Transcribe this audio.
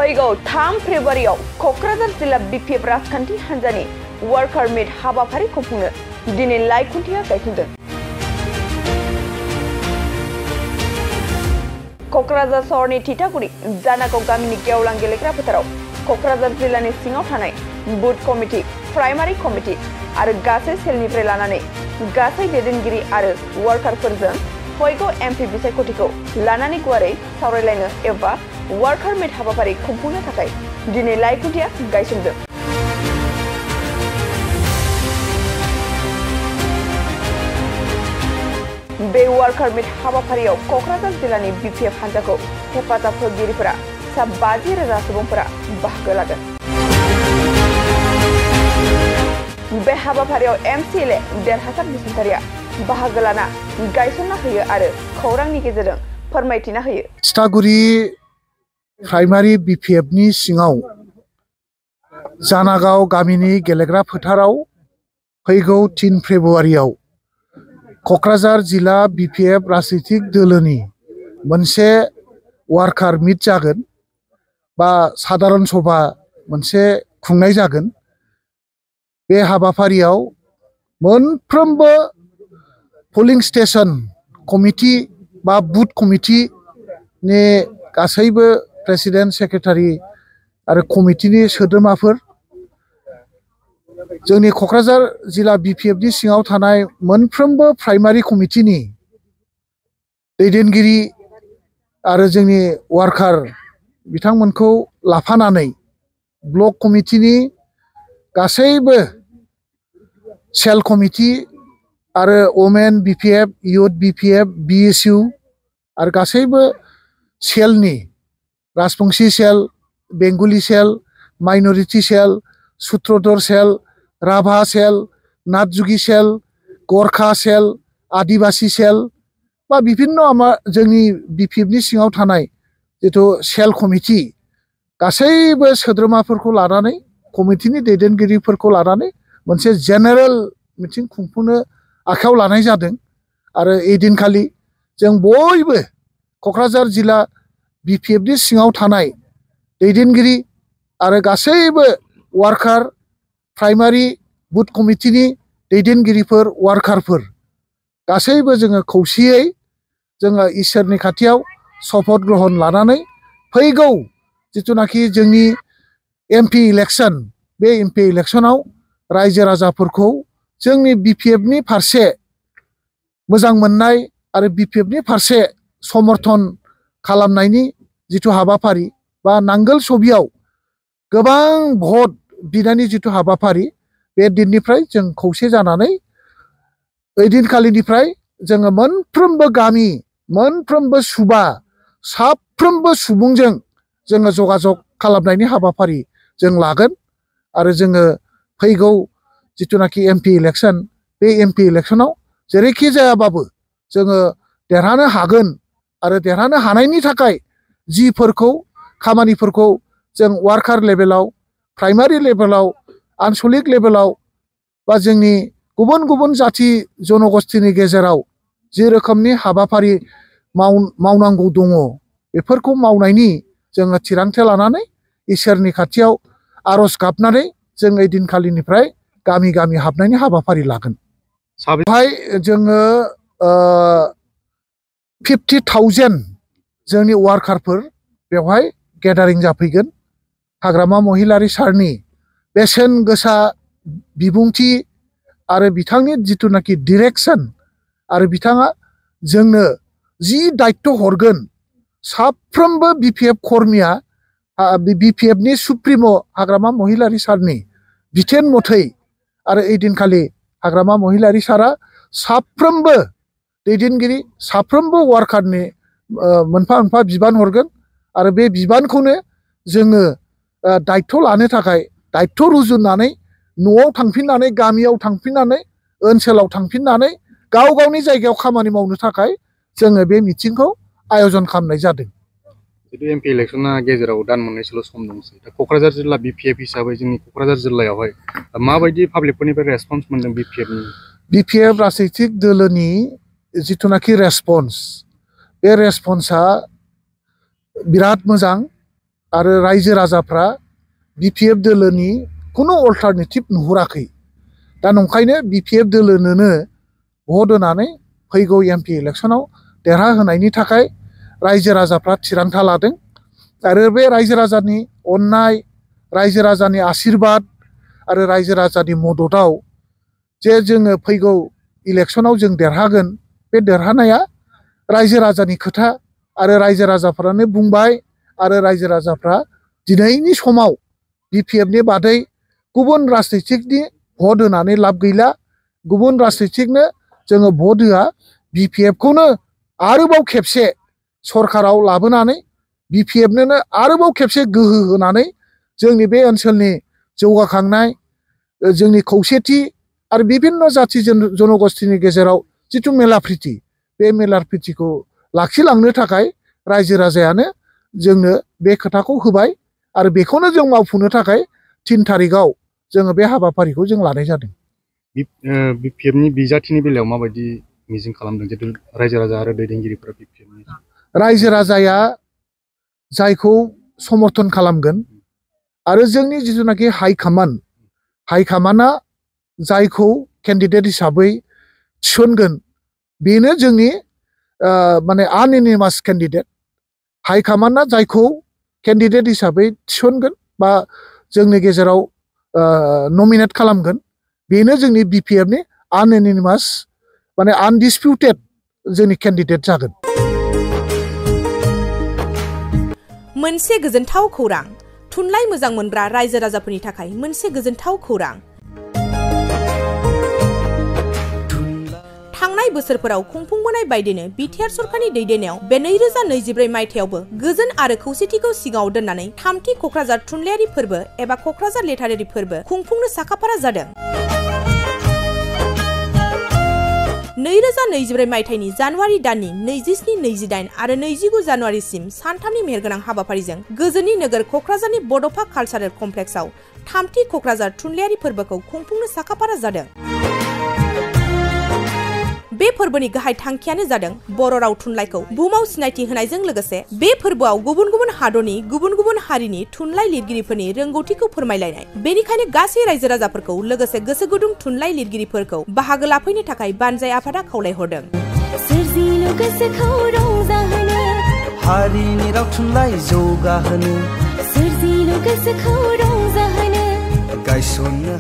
फैगौ 3 फेब्रुवारियाव कक्राझार जिल्ला बिपिएफ राजखान्थि हान्जानि वार्कार मिट हाबाफारि खुंफुंनो दिनै लाइखुन्थिया गायसनदों। कक्राझार सहरनि थिथागुरि जानागाव गामिनि गेवलां गेलेग्रा फोथाराव कक्राझार जिल्लानि सिङाव थानाय बुथ कमिटि, प्राइमारि कमिटि आरो गासै सेलनिफ्राय लानानै गासै दैदेनगिरि आरो वार्कारफोरजों फैगौ एमपि बिसायख'थिखौ लानानै गुवारै सावरायलायनो एबा वार्कार मिट हाबाफारि खुंफुंनो थाखाय दिनै लाइखुन्थिया गायसनदों। बे वार्कार मिट हाबाफारियाव कक्राझार जिल्लानि बिपिएफ हान्जाखौ हेफाजाब होगिरिफोरा सा 50,000 सुबुंफोरा बाहागो लागोन। बे हाबाफारियाव एमसिएलए देरहासार बसुमतारिया बाहागो लाना गायसनना होयो आरो खौरांनि गेजेरजों फोरमायथिना होयो। थिथागुरि प्राइमारि बिपिएफनि सिङाव जानागाव गामिनि गेलेग्रा फोथाराव फैगौ 3 फेब्रुवारियाव कक्राझार जिल्ला बिपिएफ राजनैतिक दोलोनि मोनसे वार्कार मिट जागोन बा साधारन सभा मोनसे खुंनाय जागोन। बे हाबाफारियाव मोनफ्रोमबो पोलिं स्टेशन कमिटि बा बुथ कमिटि नि गासैबो प्रेसिडेन्ट सेक्रेटारि आरो कमिटिनि सोद्रोमाफोर, जोंनि कक्राझार जिल्ला बिपिएफनि सिङाव थानाय मोनफ्रोमबो प्राइमारि कमिटिनि दैदेनगिरि आरो जोंनि वार्कार बिथांमोनखौ लाफानानै ब्लक कमिटिनि गासैबो सेल कमिटि आरो वमेन बिपिएफ, इउथ बिपिएफ, बिएसइउ आरो गासैबो सेलनि राजबंशी सेल, बेंगली सेल, माइनरिटी सेल, सूत्रधर सेल, राभा सेल, नाथजुगी सेल, गोरखा सेल, आदिवासी सेल बा विभिन्न जोंनि बिपिएफनि सिङाव थानाय जिथु सेल कमिटि गासैबो सोद्रोमाफोरखौ लानानै कमिटिनि दैदेनगिरिफोरखौ लानानै मोनसे जेनेरेल मिटिं खुंफुंनो आखायाव लानाय जादों। आरो एदिनखालि जों बयबो कक्राझार जिल्ला बिपिएफनि सिङाव थानाय दैदेनगिरि आरो गासैबो वार्कार, प्राइमारि बुथ कमिटिनि दैदेनगिरिफोर, वार्कारफोर गासैबो जोङो खौसेयै जोङो इसोरनि खाथियाव शपथ ग्रहण लानानै फैगौ जिथुनाखि जोंनि एमपि इलेक्शन, बे एमपि इलेक्शनाव रायजो राजाफोरखौ जोंनि बिपिएफनि फारसे मोजां मोननाय आरो बिपिएफनि फारसे समर्थन खालामनायनि जिथु हाबाफारि बा नांगोल सबियाव गोबां भट बिनायनि जिथु हाबाफारि, बे दिननिफ्राय जों खौसे जानानै ओइदिनखालिनिफ्राय जोङो मोनफ्रोमबो गामि, मोनफ्रोमबो सुबा, साफ्रोमबो सुबुंजों जोङो जगाजग खालामनायनि हाबाफारि जों लागोन। आरो जोङो फैगौ जिथुनाखि एमपि इलेक्शन, बे एमपि इलेक्शनाव जेरैखि जायाबाबो जोङो देरहानो हागोन आरो देरहानो हानायनि थाखाय जिफोरखौ खामानिफोरखौ जों वार्कार लेभेलाव, प्राइमारि लेभेलाव, आनसलिक लेभेलाव बा जोंनि गुबुन गुबुन जाथि जनगोष्ठीनि गेजेराव जि रोखोमनि हाबाफारि मावनांगौ दङ, बेफोरखौ मावनायनि जोङो थिरांथा लानानै इसोरनि खाथियाव आरज गाबनानै जों ओइदिनखालिनिफ्राय गामि गामि हाबनायनि हाबाफारि लागोन। बेवहाय जोङो 50,000 जोंनि वार्कारफोर बेवहाय गेदारिं जाफैगोन। हाग्रामा महिलारि सारनि बेसेन गोसा बिबुंथि आरो बिथांनि जिथुनाखि डिरेक्सन आरो बिथाङा जोंनो जि दायित्व हरगोन, साफ्रोमबो बिपिएफ कर्मिया बिपिएफनि सुप्रिम' हाग्रामा महिलारि सारनि बिथोन मथै आरो ओइदिनखालि हाग्रामा महिलारि सारा साफ्रोमबो दैदेनगिरि, साफ्रोमबो वार्कारनि मोनफा मोनफा बिबान हरगोन आरो बे बिबानखौनो जोङो दायित्व लानो थाखाय दायित्व रुजुननानै न'आव थांफिननानै, गामियाव थांफिननानै, ओनसोलाव थांफिननानै गाव गावनि जायगायाव खामानि मावनो थाखाय जोङो बे मिटिंखौ आयोजन खालामनाय जादों। जितु एमपि इलेक्शना गेजेराव दान मोननैसोल' सम दंसै, दा कक्राझार जिल्ला बिपिएफ हिसाबै जोंनि कक्राझार जिल्लायावहाय माबायदि पाब्लिकफोरनिफ्राय रेसपन्स मोनदों बिपिएफ राजनैतिक दोलोनि जिथुनाखि रेसपन्स, बे रेसपन्सआ बिराद मोजां आरो रायजो राजाफ्रा BPF दोलोनि खुनु अल्टारनेटिभ नुहुराखै दा नंखायनो BPF दोलोनोनो भट होनानै फैगौ MP इलेक्शनाव देरहाहोनायनि थाखाय रायजो राजाफ्रा थिरांथा लादों आरो बे रायजो राजानि अननाय रायजो राजानि आशीर्बाद आरो रायजो राजानि मददाव जे जोङो फैगौ इलेक्शनाव जों देरहागोन बे देरहानाया रायजो राजानि खोथा आरो रायजो राजाफ्रानो बुंबाय आरो रायजो राजाफ्रा दिनैनि समाव BPFनि बादै गुबुन राजनितिकनि भट होनानै लाब गैला गुबुन राजनितिकनो जोङो भट होआ BPFखौनो आरोबाव खेबसे सरकाराव लाबोनानै BPFनोनो आरोबाव खेबसे गोहो होनानै जोंनि बे ओनसोलनि जौगाखांनाय जोंनि खौसेथि आरो बिभिन्न जाति जनगोष्ठीनि गेजेराव जिथु मेलाप्रिति बे मेलाप्रितिखौ लाखिलांनो थाखाय रायजो राजायानो जोंनो बे खोथाखौ होबाय आरो बेखौनो जों मावफुंनो थाखाय 3 तारिखआव जोङो बे हाबाफारिखौ जों लानाय जादों BPFनि बिजाथिनि बेलायाव माबायदि मिजिं खालामदों जितु रायजो राजा आरो दैदेनगिरिफोरा BPFनि रायजो राजाया जायखौ समर्थन खालामगोन आरो जोंनि जिथुनाखि हाइकमान्डआ जायखौ केन्डिडेट हिसाबै थिसनगोन बेनो जोंनि माने आनएनिमास केन्डिडेट हाइकमान्डआ जायखौ केन्डिडेट हिसाबै थिसनगोन बा जोंनि गेजेराव नमिनेट खालामगोन बेनो जोंनि BPFनि आनएनिमास माने आनडिसपिउटेड जोंनि केन्डिडेट जागोन मोनसे गोजोनथाव खौरां थुनलाइ मोजां मोनग्रा रायजो राजाफोरनि थाखाय मोनसे गोजोनथाव खौरां थांनाय बोसोरफोराव खुंफुंबोनाय बायदिनो बिटिआर सरकारनि दैदेननायाव बे 2024 मायथाइयावबो गोजोन आरो खौसेथिखौ सिगाङाव दोननानै 3थि कक्राझार थुनलाइयारि फोरबो एबा कक्राझार लिटारेरि फोरबो खुंफुंनो साखाफारा जादों 2024 मायथाइनि जानुवारि दाननि 27, 28 आरो 29 जानुवारिसिम सानथामनि मेहेरगोनां हाबाफारिजों गोजोननि नोगोर कक्राझारनि बड'फा कालचारेल कमप्लेक्सआव 3थि कक्राझार थुनलाइयारि फोरबोखौ खुंफुंनो साखाफारा जादों बे फोरबोनि गाहाय थांखियानो जादों बर' राव थुनलाइखौ बुहुमाव सिनायथि होनायजों लोगोसे बे फोरबोआव गुबुन गुबुन हादरनि गुबुन गुबुन हारिनि थुनलाइ लिरगिरिफोरनि रोंगौथिखौ फोरमायलायनाय बेनिखायनो गासै रायजो राजाफोरखौ लोगोसे गोसो गुदुं थुनलाइ लिरगिरिफोरखौ बाहागो लाफैनो थाखाय बानजाय आफादा खावलायहरदों हारिनि राव थुनलाइ जौगाहोनो गायसननो